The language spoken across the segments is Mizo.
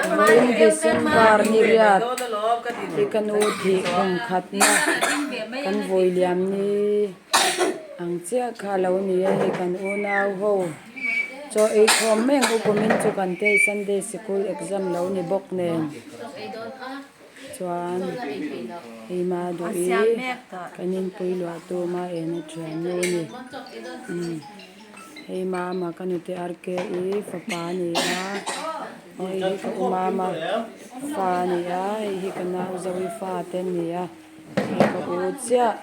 Vawiin December ni riat hi ka nu thih kum khatna kan vawi liam ni ang chiah kha a lo ni a hei kan unau ho chaw ei khawm mek u kumin chu kan te Sunday sikul exam lo ni bawk nen chuan hei ma duh i kan inpui luah tu ma ena thiannu a ni umm. Hei mama ka nute RKE fapa a ni a, aw hei hi ka u mama fa a ni a, hei hi ka nau Zoe fa te an ni a, hei ka u chiah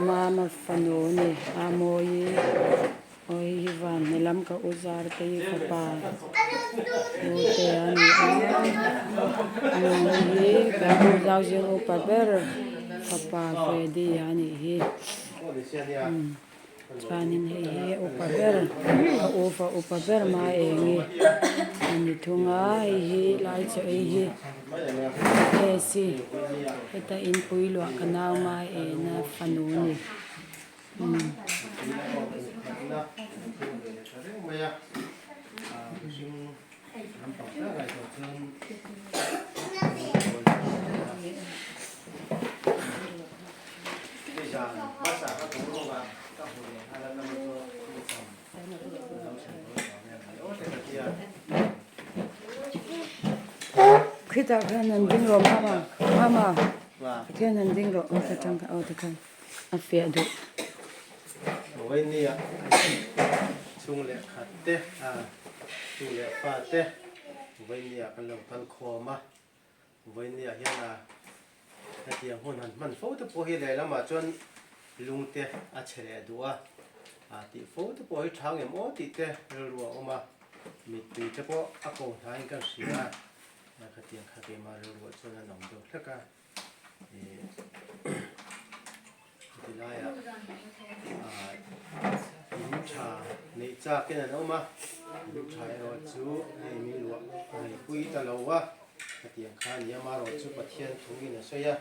mama fanu a ni a Mawii aw hei hi van hne lam ka u Zarte hi fapa u te a ni a, hei hi kan u zau zing upa ber fapa Freddy a nih hi. Chuanin hei hi upa ber a ufa upa ber mai eng hi a ni thung a hei hi lai chaw ei hi A_C heta inpui luah ka nau mai ena fanu a ni umm. Khitah khan an ding rawh mama mama khian an ding rawh aw ta tang kha aw ti khan a fiah duh. Chung leh khat te tu leh fa te vawinia kan lo kal khawm a. Vawinia hian a hetiang hun han hman fo te pawh hi lehlamah chuan lungte a chhe leh duh a, a tih fo te pawh hi tha ngem aw tih te rilru a awm a, mittui te pawh a ko hnaiin kan hria a, khatiang kha keimah rilruah chuan an awm deuh hlek a, ih heti laiah in tha neih chakin an awm a, in tha erawh chu hei mi luah ngaihpui ta lo a. Hetiang kha a ni a, amaherawh chu Pathian thungin a sawi a,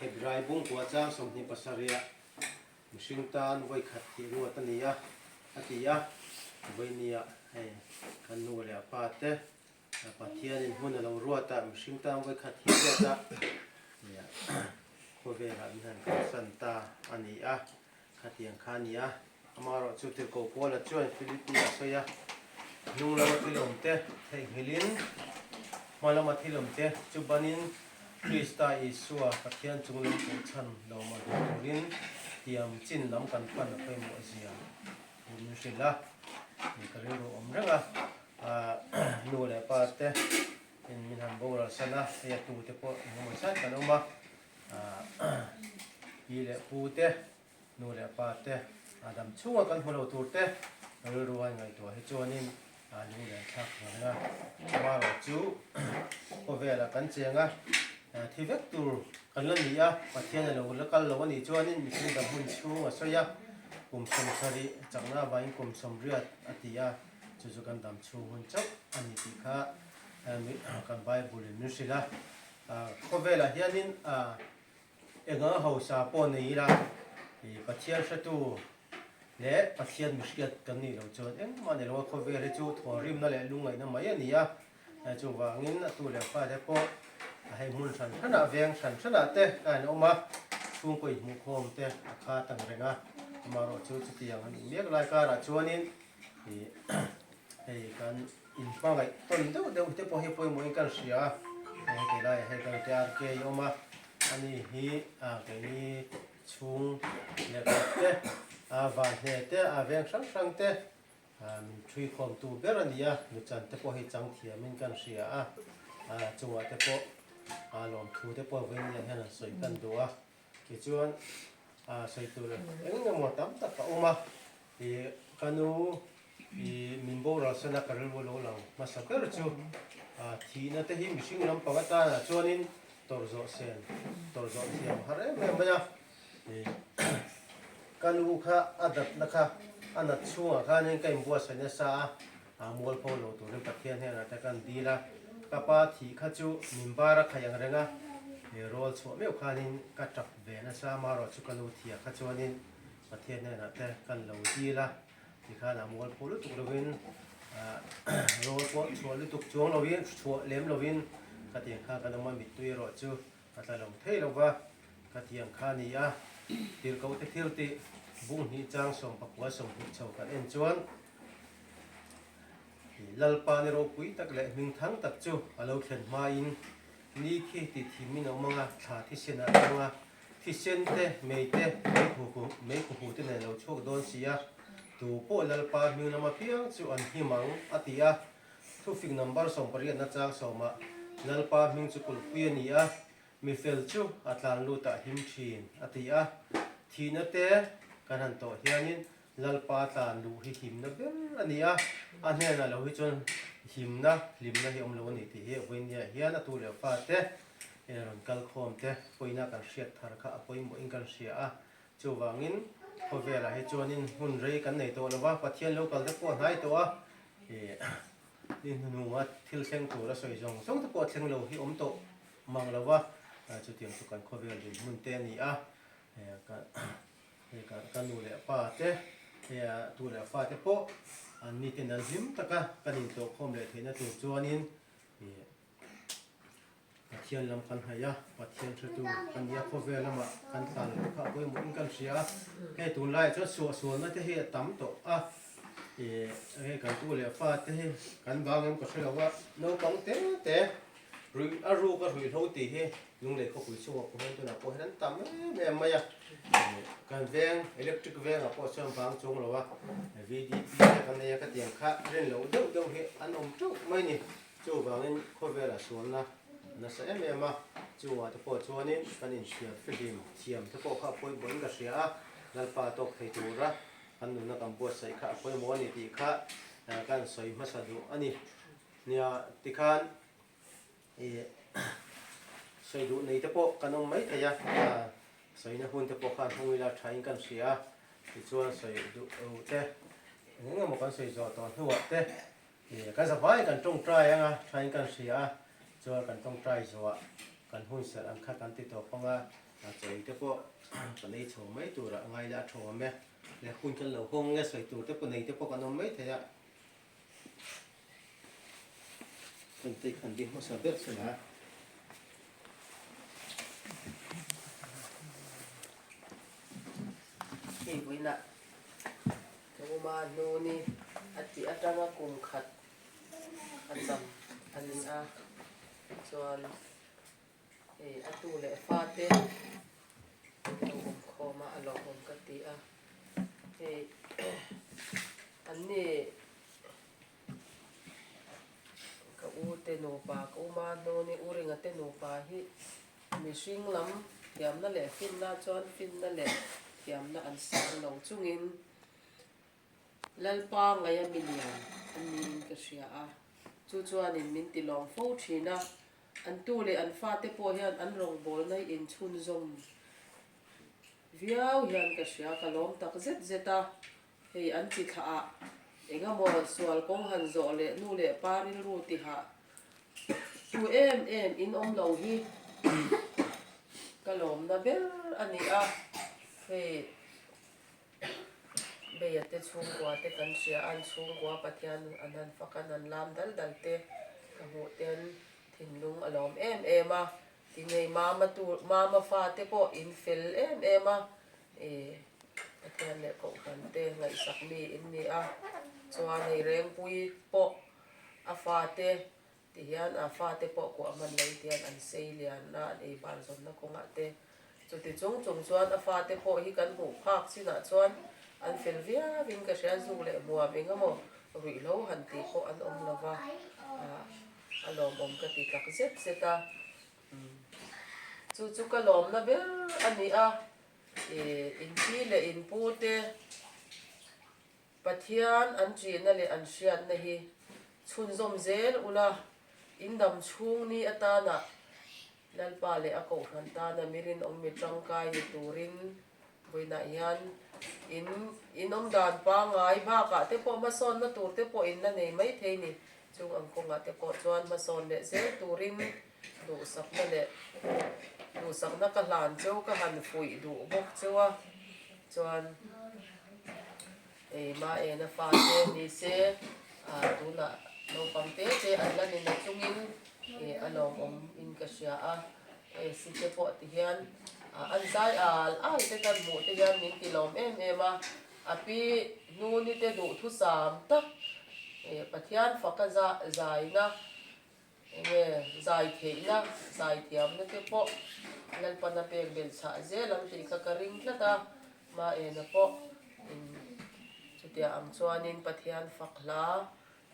Hebrai bungkua chang 27ah mihring tan vawi khat thih ruat a ni a, a ti a. Vawinia hei kan nu leh a pa te Pathianin hmun a lo ruat a, mihring tan vawi khat thih ruat a, khawvelah min han kalsan ta a ni a, khatiang kha a ni a. Amaherawh chu Tirhkoh Paula chuan Philippi a sawi a, Hnung lama thil awm te theihnghilhin, hma lama thil awm te chu banin Krista Isua Pathian chung lam pawh chhan lo mah hmuh turin tiam chin lam kan pan a pawimawh zia thu min hrilh a, ni ka rilru awm reng a, nu leh pa te in min han boral san a, hei a tu te pawh engemaw zat kan awm a, pi leh pu te Nu leh pa te a dam chhunga kan hmu lo tur te rilru a ingaihtuah hi chuanin a lunglen thlak reng a. Amaherawh chu khawvelah kan cheng a, thi vek tur kan la ni a, Pathian a lo la kal lo a nih chuanin mihring dam hun chhung a sawi a, kum 70 chakna avangin kum 80 a ti a, chu chu kan dam chhung hun chauh a ni tih kha kan Bible in min hrilh a. Khawvelah hianin Enga hausa pawh nei ila, i Pathian hretu leh Pathian mihriat kan nih loh chuan engmah ni lo a, khawvel hi chu thawhrimna leh lungngaihna mai a ni a. Chuvangin a tu leh fate pawh hei hmun hran hranah, veng hran hranah te ka han awm a, chhungkaw inhmuhkhawm te a khat ang reng a. Amaherawhchu chutiang a nih mek lai karah chuanin i hei kan inhmangaih tawn deuh deuh te pawh hi pawimawhin kan hria a, hei heti laiah hian kan TRK a awm a. Ani hi keini chhung leh kawt te, van hne te, a veng hrang hrang te min thui khawmtu ber a ni a, nuchan te pawh hi chang thiamin kan hria a, chungah te pawh lawmthu te pawh vawiin hian an sawi kan duh a, tichuan sawi tur eng emaw tam tak a awm a, ih ka nu ih min boral sana ka rilru lo lang hmasa ber chu thihna te hi mihring lampang atana chuanin tawrh zawh sen tawrh zawh thiam har em em mai a, ih ka nu kha a datna kha a nat chhungah khanin ka inbuatsaih nasa a, a mualpho lo turin Pathian hnenah te kan dil a, ka pa thih kha chu min bar a khaih ang reng a, ih rawl chhuah meuh khanin ka tap ve nasa amaherawh chu ka nu thiah kha chuanin Pathian hnenah te kan lo dil a, tikhan a mualpho lutuk lovin Rawl pawh chhuah lutuk chuang lovin, chhuah lem lovin ka tiang kha kan awm a, mittui erawh chu a tla lo thei lo va, ka tiang kha a ni a. Tirhkohte thil tih bung hnih chang 19 20 chho kan en chuan Lalpa ni ropui tak leh hming thang tak chu a lo thlen hmain ni khi ti thim in a awm ang a, thla thisen a tang a, Thisen te, mei te, mei khuhu te nen lo chhuak dawn si a, tu pawh Lalpa hming lama piang chu an him ang, a ti a. Thufik number 18 chang sawmah, Lalpa hming chu kulhpui a ni a, mi fel chu a tlan lut ah him thin, a ti a. Thihna te kan han tawh hianin Lalpa tlan luh hi himna ber a ni a, a hnenah lo hi chuan himna, hlimna hi awm lo a ni tih hi vawinia hian a tu leh fate rawn kal khawm te pawina kan hriat thar kha a pawimawhin kan hria a. Chuvangin khawvelah hi chuanin hmun rei kan nei tawh lo va, Pathian lo kal te pawh a hnai tawh a, ni hnuhnunga thil thleng tur a sawi zawng zawng te pawh a thleng lo hi awm tawh mang lo va, chutiang chu kan khawvel dinhmun te a ni a. Hei ka nu leh pa te, hei a tu leh fa te pawh an ni ten an hlim taka kan intlawh khawm leh theihna tur chuanin ih Pathian lam kan haih a, Pathian hretu kan nia khawvel lamah kan tlan loh kha a pawimawhin kan hria a. Hei tunlaiah chuan suahsualna te hi a tam tawh a, ih hei kan tu leh fa te hi kan bang em ka hre lo a, naupang te te Ruih a ruk a ruihhlo tih hi Lunglei khawpui chhungah pawh hian tunah pawh hian an tam em em mai a. Kan veng electric vengah pawh chuan vang chuang lo a, VDP te kan nei a ka tiang kha rin loh deuh deuh hi an awm teuh mai ni. Chuvangin khawvela sualna nasa em em a, chungah te pawh chuanin kan inhriat fihlim thiam te pawh kha a pawimawhin ka hria a, Lalpa tawk thei tura kan nunna kan buatsaih kha a pawimawh a ni tih kha kan sawi hmasa duh a ni. Nia tikhan ih sawi duh nei te pawh kan awm mai thei a, sawina hun te pawh khan hmang ila thain kan hria a, tichuan sawi duh te eng eng emaw kan sawi zawh tawh hnuah te ih kan zavai kan tawngtai ang a thain kan hria a, chuan kan tawngtai zawhah kan hun serh ang kha kan ti tawp ang a, chawi te pawh kan ei chho mai turah ngai la a tha awm e, leh hun kan lo hawng nge sawi tur te pawh nei te pawh kan awm mai thei a. Kan tei khan ding hmasa ber che la. Hei vawiinah ka uma hnu ni a tih atanga kum khat a cham a ni a, chuan hei a tu leh fate lo awm khawm a, a lawmawm ka ti a, hei An ni ka u te nupa, ka u Mahnuni, u Ringa te nupa hi mihring lam thiamna leh finna chuan finna leh thiamna an sang lo chungin Lalpa ngaia milian an niin ka hria a, chu chuanin min ti lawm fo thin a, an tu leh an fate pawh hian an rawngbawlna hi inchhunzawm viau hian ka hria, ka lawm tak zet zet a. Hei an chi thlah ah eng emaw sual kawng han zawh leh nu leh pa rilru tihah tu em em in awm lo hi ka lawmna ber a ni a, hei Beia te chhungkua te kan hria a, an chhungkua Pathian an han fak a, an han lam dal dal te ka hmuh ten thinlung a lawm em em a, Tin hei mama tur mama fate pawh in fel em em a, ih Pathian leh Kohhran te ngaihsak mi in ni a, chuan hei Rengpui pawh a fate ti hian a fate pawh kuah hman lo ti hian an sei lian a, an ei bar zawnna kawngah te chuti chung chung chuan a fate pawh hi kan hmuh phak chinah chuan an fel viau in ka hria, zuk leh hmuam eng emaw ruihhlo han tih pawh an awm lo va, ah. A lawmawm ka ti tak zet zet a, chu chu ka lawmna ber a ni a, ih inpi leh inpu te Pathian an ṭihna leh an hriatna hi chhunzawm zel ula, in dam chhung ni atana Lalpa leh a kohhran tana mi rinawm mi ṭangkai ni turin Vawiinah hian in in awm dan pangngai bakah te pawh hmasawnna tur te pawh in la nei mai thei ni. Chung ang kawngah te pawh chuan hmasawn leh zel turin duhsakna leh duhsakna ka hlan cheu ka han fuih duh bawk cheu a, chuan ei ma ena fate ni se. Tunah naupang te te an la ni na chungin a lawmawm in ka hria a, AC te pawh ti hian an zai al al te kan hmuh te hian min ti lawm em em a, a pi hnuni te duhthusam tak Pathian faka zaina Enge zai theihna, zai thiamna te pawh Lalpana pek belh chhah zel ang tih kha ka ring tlat a, Maena pawh in chutiang ang chuanin Pathian fak hla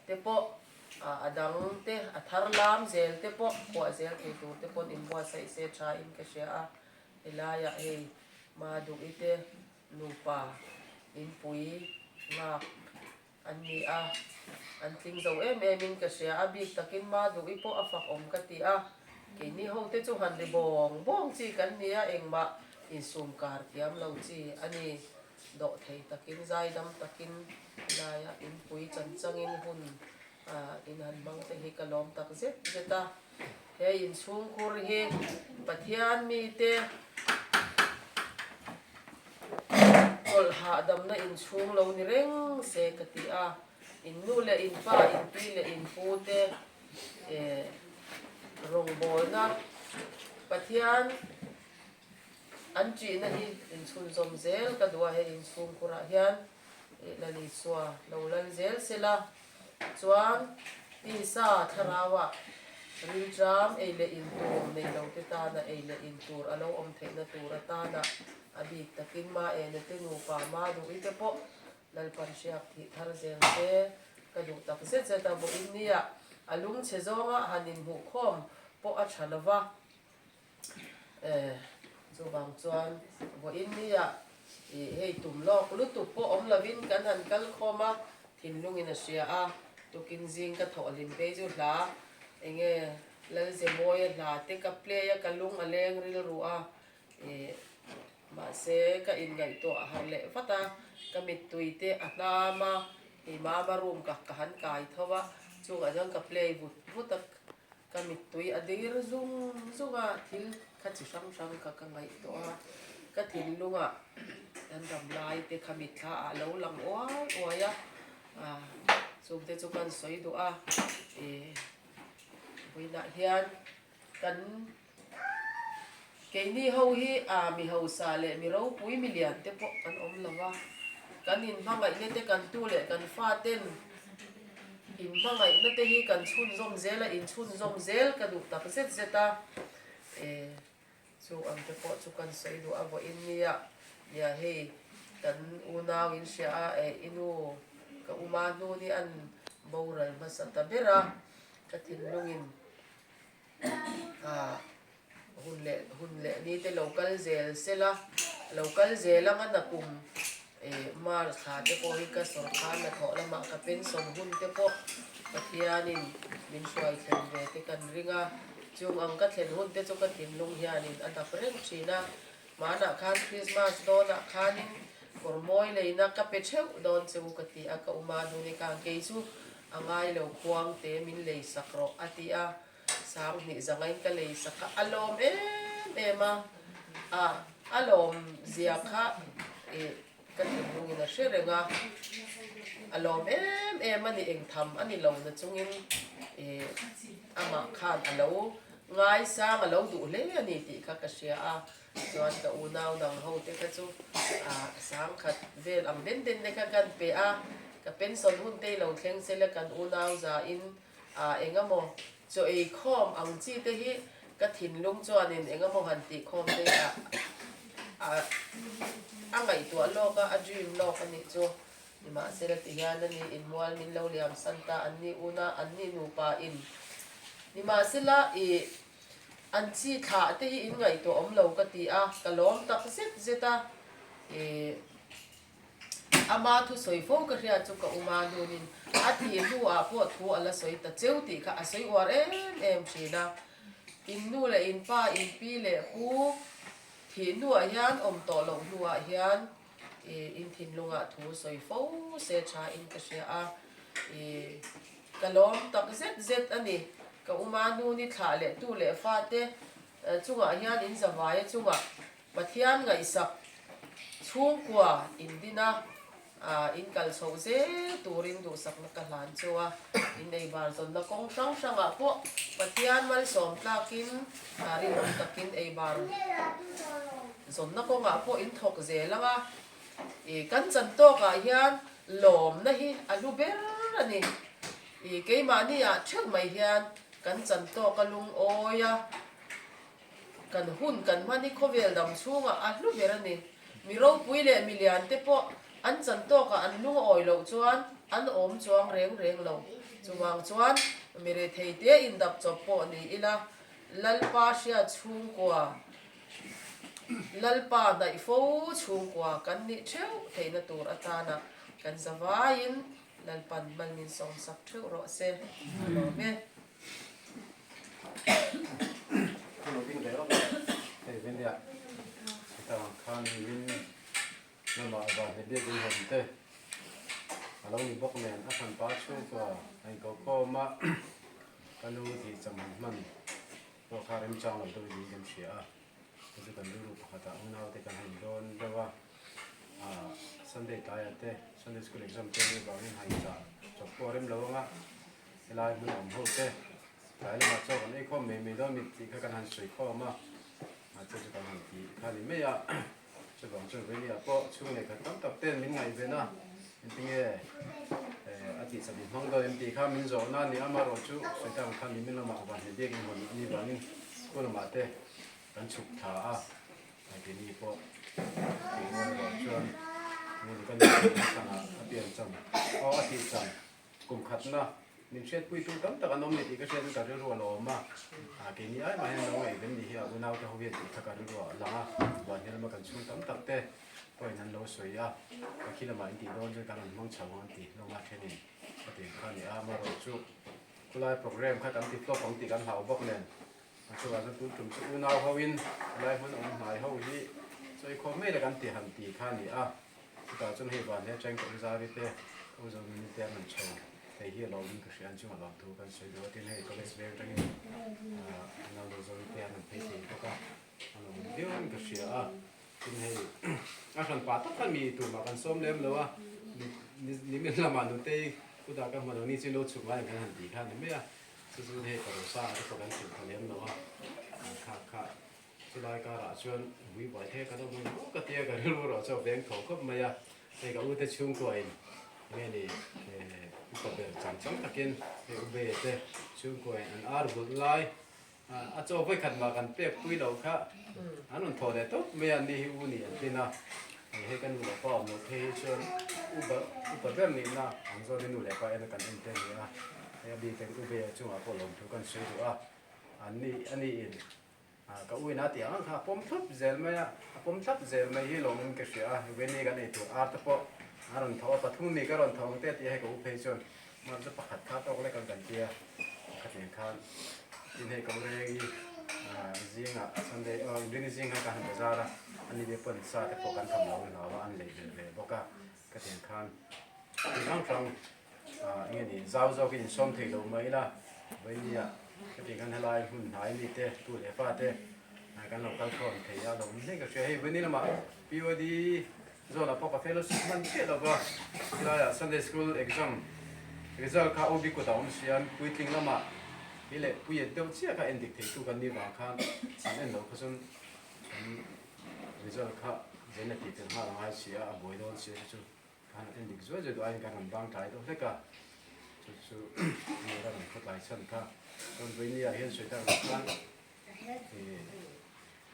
te pawh a dang te, a thar lam zel te pawh phuah zel thei tur te pawn inbuatsaih se tha in ka hria a, helaiah hei Maduhi te nupa inpui nghak An ni a, an tling zo em em in ka hria a, bik takin Maduhi pawh a fak awm ka ti a, keini ho te chu han ri bawng bawng chi kan ni a, engmah insum kar thiam lo chi a ni. Dawh thei takin zaidam takin laia inpui chan changin hun in han hmang te hi ka lawm tak zet zet a, he inchhungkhur hi Pathian mite Chawlh hahdamna inchhung lo ni reng se ka ti a, in nu leh in pa, in pi leh in pu te eh rawngbawlna Pathian an ṭihna hi inchhunzawm zel ka duh a, hei inchhungkhurah hian eh Lal Isua lo lal zel sela Chuan tisa thlarauah rilṭam ei leh in tur nei lote tana ei leh in tur a lo awm theihna tur atana a bik takin Maene te nupa Maduhi te pawh Lalpan hriak thih thar zel se ka duh tak zet zet a, vawiin nia a lungchhe zawnga han inhmuhkhawm pawh a ṭha lova. Chuvang chuan vawiin nia ih hei tum lawk lutuk pawh awm lovin kan han kal khawm a, thinlungin a hria a, tukin zing ka thawh hlim phei chu hla enge Lalzemawia hla te ka play a, ka lung a leng rilru a, ih mahse ka inngaihtuah har leh vat a, ka mittui te a hnam a, ih mama room ka ka han kai tho a, chungah chuan ka play vut vut a. Ka mittui a dir zung zung a, thil kha chi hrang hrang kha ka ngaihtuah a, ka thinlungah kan dam lai te kha mitthla ah lo lang uai uai a, chung te chu kan sawi duh a, ih vawiinah hian kan keini ho hi ah mi hausa leh mi ropui mi lian te pawh kan awm lo va, kan inhmangaihna te kan tu leh kan faten. Inhmangaihna te hi kan chhunzawm zel a, inchhunzawm zel ka duh tak zet zet a, e chu ang te pawh chu kan sawi duh a vawiin nia, nia hei kan unau in hria a, e i nu ka uma hnu ni an boral hmasa ta ber a, ka thinlungin ah hun leh hun leh ni te lo kal zel sela lo kal zel anga nakum eh March thla te pawh hi ka sawrkar hnathawh lamah ka pension hun te pawh Pathianin min hruai thlen ve te kan ring a, chung ang ka thlen hun te chu ka thinlung hianin a dap reng thin a, hmanah khan Christmas dawnah khanin kawr mawi leina ka pe theuh dawn che u ka ti a, ka uma hnuni khan kei chu a ngai lo khuang te min lei sak rawh a ti a. Sanghnih zangain ka lei sak a, a lawm em em a, a a lawm zia kha ih ka thinlungin a hre reng a, a lawm em em a ni, engtham a ni lo na chungin ih amah khan a lo ngaisang a lo duh hle a ni tih kha ka hria a, chuan ka unau dang ho te kha chu ah sangkhat vel ang den den te kha kan pe a, ka pension hun te i lo thleng sela kan unau zain Ah engemaw chaw ei khawm ang chi te hi ka thinlung chuanin engemaw han tih khawm te hi a a ngaihtuah lawk a, a dream lawk a nih chu. Nimahsela ti hian ani inmual min lo liam san ta an ni una an ni nupa in. Nimahsela ih an chi thlah te hi in ngaihtuah awm lo ka ti a, ka lawm tak zet zet a ih. Ama thusawi fo ka hriat chu ka uma hnunin a thih hnuah pawh thu a la sawi ta cheu tih kha a sawi uar em em thin a. In nu leh in pa, in pi leh pu thih hnuah hian awm tawh loh hnuah hian in thinlungah thu sawi fo se tha in ka hria a. Ih ka lawm tak zet zet a ni. Ka uma hnuni thlah leh tu leh fate chungah hian in zavaia chungah Pathian ngaihsak chhungkua in din a. In kal chhoh zel turin duhsakna ka hlan chu a, in ei bar zawnna kawng hrang hrangah pawh Pathian malsawm tlakin rinawm takin ei bar zawnna kawngah pawh in thawk zel ang a. I kan chan tawkah hian lawmna hi a hlu ber a ni. I keimahni ah theuh mai hian kan chan tawk a lungawi a. Kan hun kan hman hi khawvel dam chhungah a hlu ber a ni. Mi ropui leh mi lian te pawh an chan tawkah an lungawi loh chuan an awm chuang reng reng lo. Chuvang chuan mi rethei te indap chawp pawh ni ila, Lalpa hriat chhungkua, Lalpa hnaih fo chhungkua kan nih theuh theihna tur atana kan zavaiin Lalpan hman min sawmsak theuh rawh se. A lawm e. Lamah vanhne biak inhawm te a lo ni bawk nen a hranpa chhungkua a inko khawm a, ka nu tih cham han hman pawh kha remchang lo deuh niin kan hria a, chu chu kan rilru pakhatah unaute kan han dawn deuh a, ah Sunday tlaiah te Sunday school exam te nih vangin han chah chawp pawh a rem lo ang a, helai hmun awm ho te tlai lamah chaw kan ei khawm mai mai dawn mit tih kha kan han sawi khawm a, chu chu kan han tih kha ni mai a. Chuvang chuan Venia pawh chhung lehkhat tam tak ten min ngaihven a, engtinge a tih chak inhmang dawn em tih kha min zawhna a ni a, amaherawhchu sawi ang khan nimin lamah vanhne biak inhawn a nih vangin school lamah te kan chhuk thla a, keini pawh tih rual erawh chuan engemaw ka ni thlanah a pian cham aw a tih cham. Kum khatna min hriatpuitu tam tak an awm ni tih ka hriat in ka rilru a lo awm a, keini ai mah hian lo ngaihven ni hi a unaute ho hian tih kha ka rilru a lang a, Vanhel lama kan chhung tam tak te pawhin an lo sawi a, ka khi lamah in tih dawn chuan kan rawn hmang chho ang an ti hlawm a, thenin ka ti ang kha a ni a, amaherawh chu khulai programme kha kan ti flop ang tih kan hlau bawk nen a chungah chuan tun tum chu unau ho in khulai hmun awm hnai ho hi chawi khawm mai la kan ti han ti kha a ni a. Chutah chuan hei van he atangin ka uzari te, ka uzawmini te an rawn chho thei hi a lawmin ka hria an chungah lawm thu kan sawi duh a, tin hei college veng atangin an lo uzawmi te an rawn phei thei bawk a, a lawm viauin ka hria a, tin hei a hran pah tak khan mi tumah kan sawm lem lo a, nimin lamah nutei kutah ka hmu lo ni chu lo chhuk lai kan han ti kha a ni mai a, chu chu hei parosanga te pawh kan hrilh ta lem lo a, kha kha. Chulai karah chuan vui buai thei ka dawm ang ka tia ka rilru erawh chu a veng tho khawp mai a, hei ka ute chhungkuain enge ni upa ber chang chang takin hei u Bea te chhungkuain an ar vulh lai a chaw vawikhat mah kan pek pui loh kha an rawn thaw leh tawp mai a, ni hi u nih an tin a, hei ka nu leh pa awm loh phei hi chuan upa upa ber nihna ang zawnin nu leh pa ena kan en te a ni a, hei a bik takin u Bea chungah pawh lawmthu kan sawi duh a, an ni a niin. Ka u ina tih ang kha a pawm thlap zel mai a, a pawm thlap zel mai hi lawmin ka hria a, Veni kan ei tur ar te pawh a rawn tho a, pathum mi ka rawn tho ang te a ti a, hei ka u phei chuan mar chu pakhat kha tawk lek ang kan ti a, pakhat nen khan tin hei ka u Rengi zingah Sunday aw Inrinni zing khan ka han bazar a, ani te pawn sa te pawh kan tham lo hlau a, an lei belh ve bawk a, ka ti ang khan ti hrang hrang. Enge ni zau zawkin insawm thei lo mai ila, Vainia ka tih khan helai hmun hnai mi te, tu leh fa te kan lo kal khawm thei a lo awm hle ka hria. Hei Vaini lamah POD zawnah pawh ka fellowship hman chiah lo va, helaiah Sunday School exam result kha OB kutah awm si a, puitling lamah hi leh puiat deuh chiah kha endik theitu kan nih vang khan an en loh kha chuan kan result kha zen a tih tel nghal a ngai si a, a buai dawn si a chu chu. Khan en dik zuai zuai duh aiin kan rawn bang tlai deuh hlek a, chu chu mi ka rawn khaw tlai chhan kha. Chuan Vawinia hian sawi tak ang khan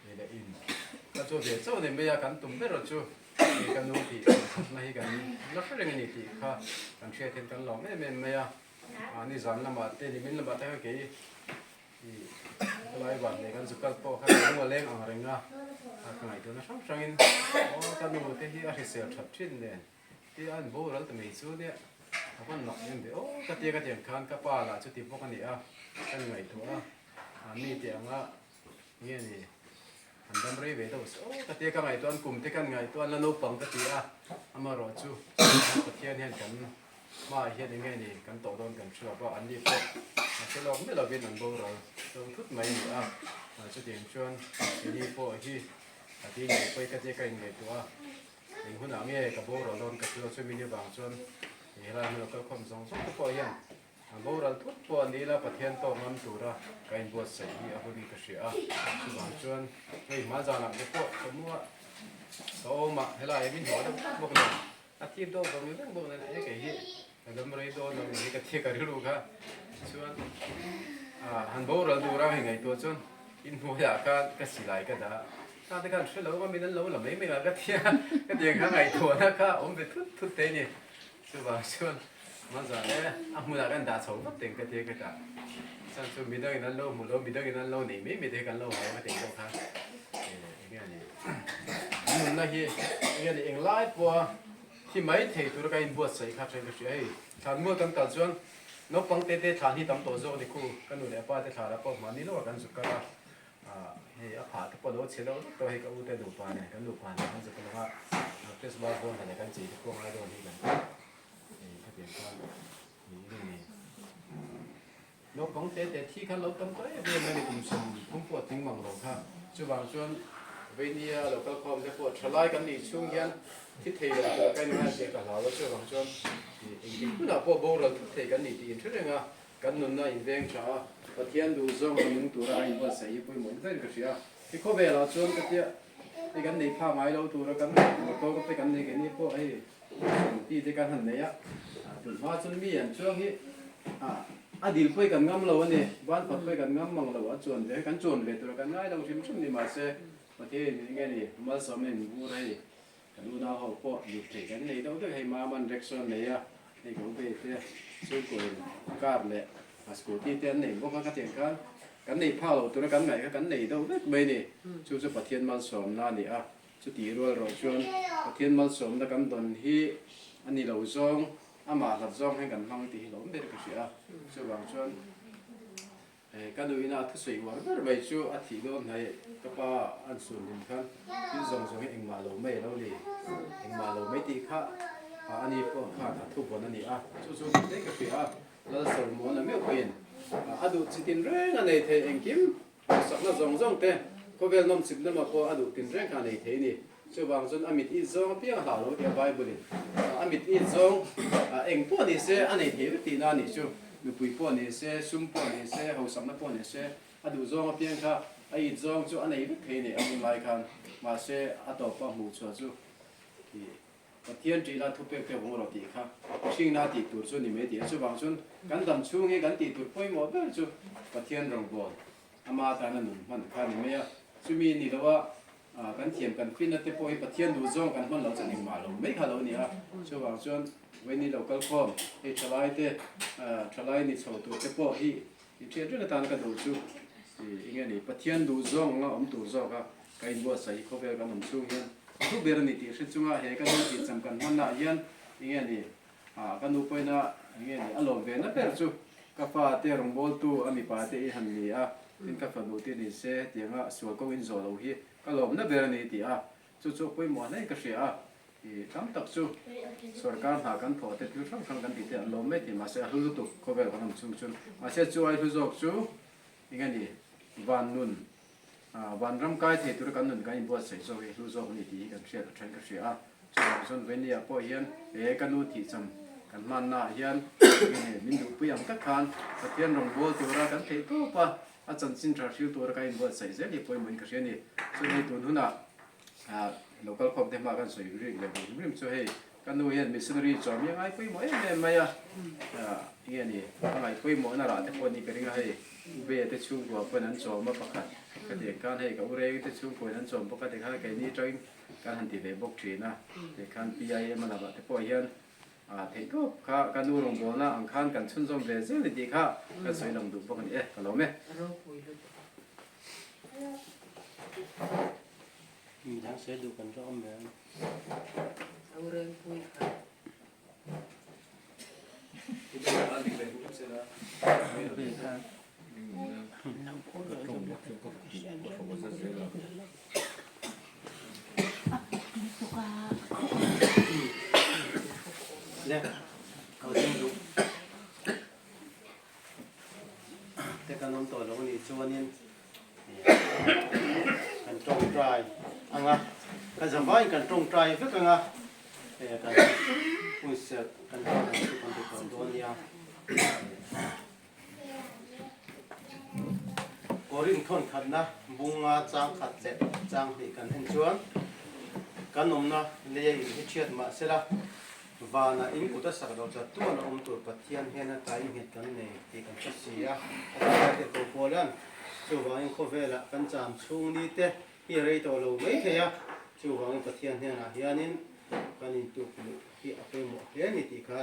ih leh in ka chu ve chauh ni mai a, kan tum ber chu ih ka nu tih na hi kan la hre reng a ni tih kha kan hriat hian kan lawm em em mai a. Nizan lamah te nimin lamah te khan kei Ih, helai van leh kan zu kal pawh kha ka lung a leng ang reng a, ka ngaihtuahna hrang hrangin aw ka nu te hi a hrisel that thin nen tia an boral ta mai chu nia a van mak em ve aw ka tia ka tiang khan ka pa lah chuti bawk a ni a, ka ngaihtuah a, mi tih anga nge ni an dam rei ve deuh se aw ka tia ka ngaihtuah an kum te kan ngaihtuah an la naupang ka ti a, amaherawh chu Pathian hian kan Hmaah hian eng nge ni kan tawh dawn kan hre lova, an ni pawh a hre lawk miah lovin an boral zo thut mai a ni a. Chutiang chuan keini pawh hi a ti ngei pawi ka tia ka inngaihtuah a. Eng hunah nge ka boral dawn ka hria chumi ni vang chuan helai hmuna kalkhawm zawng zawng te pawh hian a boral thut pawh a ni ila Pathian tawk ngam tura ka inbuatsaih hi a hun in ka hria a. Chuvang chuan hei hma zanah te pawh ka mua ka awm a, helai hi min hnawh deuh tlat bawk nen a thip deuh vang reng bawk nen he kei hi ka dam rei dawn lo ni hi ka thik a rilru kha. Chuan han boral tura hei ngaihtuah chuan inhnuaiah khan ka silai ka dah a. Kha te khan hre lo a min an lo la mai mai a ka tia ka tiang kha ngaihtuahna kha a awm ve thut thut thei a ni. Chuvang chuan Mazar e a hmunah kan dah chho vat teng ka tia ka tah chhan chu midangin an lo hmu lo midangin an lo nei mai mai te hi kan lo hau ka tih pawh kha enge a ni an nunna hi enge a ni englai pawha thi mai thei tura ka inbuatsaih kha then ka hria hei thlanmual kan kal chuan naupang te te thlan hi tam tawh zawk a ni khu ka nu leh pa te thlan ah pawh mahni lawkah kan zuk kal a. Hei a phah te pawh lo chhe deuh vek tawh hei ka u te nupa nen kan nupa nen kan zuk lawk a Christmas dawn nen kan chei te pawh ngai dawn hi kan ti hei khatiang khan ni in ni naupang te te thi khan lo tam tawh em em a ni kum 30 pawh tling mang lo kha chuvang chuan veinia lo kal khawm te pawh thalai kan nih chhung hian thi thei lo tur ka inhriat tih ka hlau a chuvang chuan engtik hunah pawh boral thut thei kan ni tih inhre reng a. Kan nunna inveng tha a, Pathian duh zawng a nung tura a inbuatsaih hi pawimawh ni ber ka hria. I khawvelah chuan ka tia hei kan nei pha ngai lo tura kan motor te kan nei keini pawh hei scooty te kan han nei a, tun hma chuan mi an chuang hi a dil pawh hi kan ngam lo a ni, ban phat pawh hi kan ngam mang lo a chuan ve kan chuan ve tura kan ngai lo hrim hrim ni mahse Pathian in enge ni malsawmna in vur hei Kan unau ho pawh lut thei kan nei deuh deuh hei Maman rickshaw an nei a, hei ka ube te chhungkaw in car leh a scooty te an nei bawk a ka tiang khan kan nei phak loh tura kan ngaih kha kan nei deuh vek mai ni. Chu chu Pathian malsawmna a ni a, chutih rual rawh chuan Pathian malsawmna kan dawn hi a ni lo zawng, amah hlat zawng hian kan hmang tih hi lo awm ber ka hria a, chuvang chuan Ka nuina a thusawi uar ber mai chu a thih dawn hnai ka pa an sun hlim khan thil zawng zawng hi engmah lo mai a lo ni, engmah lo mai tih kha a ni pawh khan a thu vawn a ni a, chu chu dik daih ka hria a, Lalsawrmuana meuh pawhin a duh chi tin reng a nei thei engkim hauhsakna zawng zawng te khawvel nawm chip lamah pawh a duh tin reng kha a nei thei a ni. Chuvang chuan a mit it zawng apiang a hlah lo tih a Bible in a mit it zawng eng pawh ni se a nei thei vek tihna a nih chu. Nupui pawh ni se, sum pawh ni se, hausakna pawh ni se, a duh zawng apiang kha a it zawng chu a nei vek thei a ni a hun lai khan. Mahse a tawpa hmuh chhuah chu Pathian ṭihna thupek te vawng rawh tih kha hringna tih tur chu ni mai tih a. Chuvang chuan kan dam chhung hi kan tih tur pawimawh ber chu Pathian rawngbâwl ama tana nun hman kha a ni mai a. Chumi ni loa Kan thiam kan finna te pawh hi Pathian duh zawng kan hman loh chuan engmah lo mai kha lo ni a. Chuvang chuan vawiin lo kal khawm hei thalai te, thalai ni chho tur te pawh hi i thiat reng atan ka duh chu enge ni Pathian duh zawng anga awm tur zawk a ka inbuatsaih hi khawvel kan awm chhung hian a hlu ber a ni tih hre chunga he ka nu tih cham kan hmanna ah hian enge ni ka nu pawhin a enge ni a lawm ve na ber chu ka fa te rawngbawltu a mipa te i han ni a. Tin ka fanu te ni se tianga sual kawng in zawh lo hi ka lawmna ber a ni tih a, chu chu a pawimawh hle ka hria a, i tam tak chu sorkar hna kan thawh te thil hrang hrang kan tih te an lawm mai thei mahse a hlu lutuk khawvel kan awm chung chuan mahse chu ai hlu zawk chu eng a ni van nun van ram kai thei tura kan nun kan inbuatsaih zawk hi hlu zawk a ni tih hi kan hriat a then ka hria a. Chuvang chuan Venia pawh hian he ka nu thihcham kan hmanna ah hian nge min duhpui ang tak khan Pathian rawngbâwl tura kan theih tawp a, a chanchin tha hril tura ka inbuatsaih zel hi pawimawhin ka hria a ni. Chuan hei tun hunah local khawp te hma kan sawi rik leh duh hrim hrim chu hei ka nu hian missionary chawm hi a ngai pawimawh em em mai a, nge ni a ngaih pawimawhna rah te pawh ni ka ring a hei Ube te chhungkua pawhin an chawm a pakhat ka tih ang khan hei ka Ureng te chhungkuain an chawm bawk a tikhan keini atangin Kan han ti ve bawk thin a, tikhan PIM a lakah te pawh hian theihtawp kha ka nu rawngbawlna ang khan kan chhunzawm ve zel ni tih kha kan sawi lang duh bawk a ni e, ka lawm e. Midang sawi duh kan rawh awm ve ang. Le kal ding duh te kan awm tawh lo a nih chuanin kan tawngtai ang a. Kan zavaiin kan tawngtai vek anga kan hunserh kan hman ang chu kan ti tawh dawn nia. Korin thawn khatna bunga chang khat leh chang hnih kan en chuan kan awmna leia in hi thiat mah sela Vanah in kut a sak loh chat tuan a awm tur Pathian hian a tlai nghet kan nei tih kan hre si a, a ti a tirhkoh Paula'n. Chuvangin khawvelah kan cham chhung ni te hi a rei tawh lo mai thei a, chuvangin Pathian hnenah hianin kan intuk luh hi a pawimawh hle a ni tih kha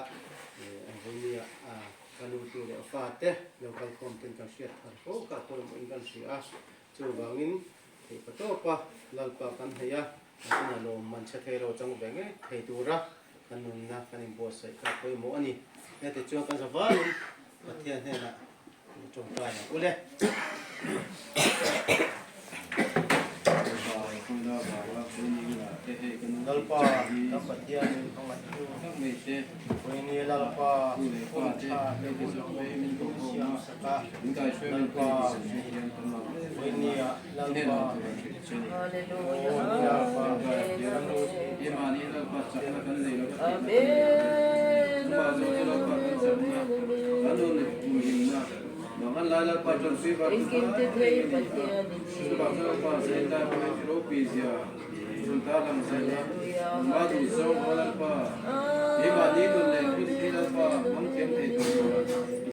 an vawinia ka nutu leh fa te lo kalkhawm ten kan hriat thar fo kha a pawimawhin kan hria a, chuvangin theihpa tawpa Lalpa kan hei a. Nakin a lawm man chhe thei lo chang ve ngei thei tura kan nunna kan inbuatsaih kha a pawimawh a ni. Heti chuan kan zavaiin Pathian hnenah i tawngtai ang u le. Lalpa kan Pathian min hmangaihtu, Puini Lalpa hun tha leh hun lawmawm min siamsak a, Lalpa Puinia Lalpa.